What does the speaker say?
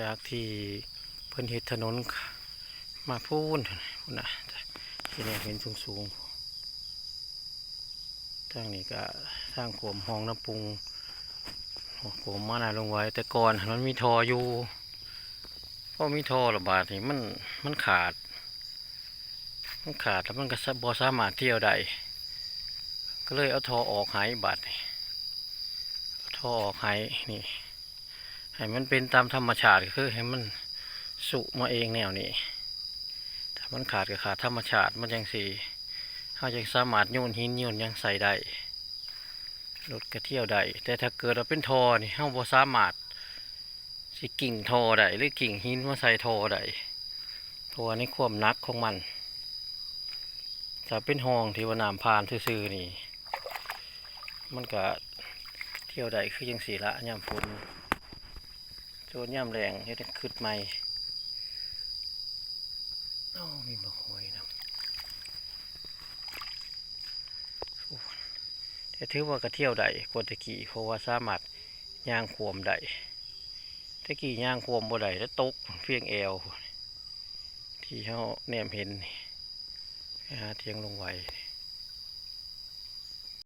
ຈາກທີ່ເພິ່ນເຮັດຖະໜົນມາພຸ້ນ ພຸ້ນນະ ທີ່ແນມເຫັນສູງໆ. ທາງນີ້ກະທາງຂວມຮ່ອງນ້ຳປຸງ ຂວມມານາລົງໄວ້. ແຕ່ກ່ອນມັນມີທໍ່ຢູ່ ພໍມີທໍ່ລະບາດນີ້ມັນ ມັນຂາດ ມັນຂາດແລ້ວມັນກະສະ ບໍ່ສາມາດທ່ຽວໄດ້ ກະເລີຍເອົາທໍ່ອອກໃຫ້ບາດນີ້ ເອົາທໍ່ອອກໃຫ້ນີ້ ໃຫ້ມັນເປັນຕາມທຳມະຊາດ ກະຄືໃຫ້ມັນສຸມາເອງແນວນີ້. ຖ້າມັນຂາດກະຂາດທຳມະຊາດ ມັນຈັ່ງຊິ ເຮົາຈັ່ງສາມາດໂຍນຫີນໂຍນຫຍັງໃສ່ໄດ້ ລົດກະທ່ຽວໄດ້. ແຕ່ຖ້າເກີດວ່າເປັນທໍ່ນີ້ ເຮົາບໍ່ສາມາດຊິກິ້ງທໍ່ໄດ້ ຫຼືກິ້ງຫີນມາໃສ່ທໍ່ໄດ້ ເພາະວ່າໃນຄວາມໜັກຂອງມັນ ຖ້າເປັນຮ່ອງທີ່ວ່ານ້ຳຜ່ານຊື່ໆນີ້ ມັນກະທ່ຽວໄດ້ຄືຈັ່ງຊີ້ລະ ຍາມຝົນ. ສ່ວນຍາມແລ້ງເຮັດໃຫ້ຄຶດໃໝ່. ໂອ້ ມີບັກຫອຍນຳ. ໂອ້ ແຕ່ຖືວ່າກະທ່ຽວໄດ້ກວ່າແຕ່ກີ້ ເພາະວ່າສາມາດຍ່າງຂວມໄດ້. ແຕ່ກີ້ຍ່າງຂວມບໍ່ໄດ້ ແລ້ວຕົກພຽງແອວ ທີ່ເຮົາແນມເຫັນນີ້ ໄປຫາທຽງລົງໄວ.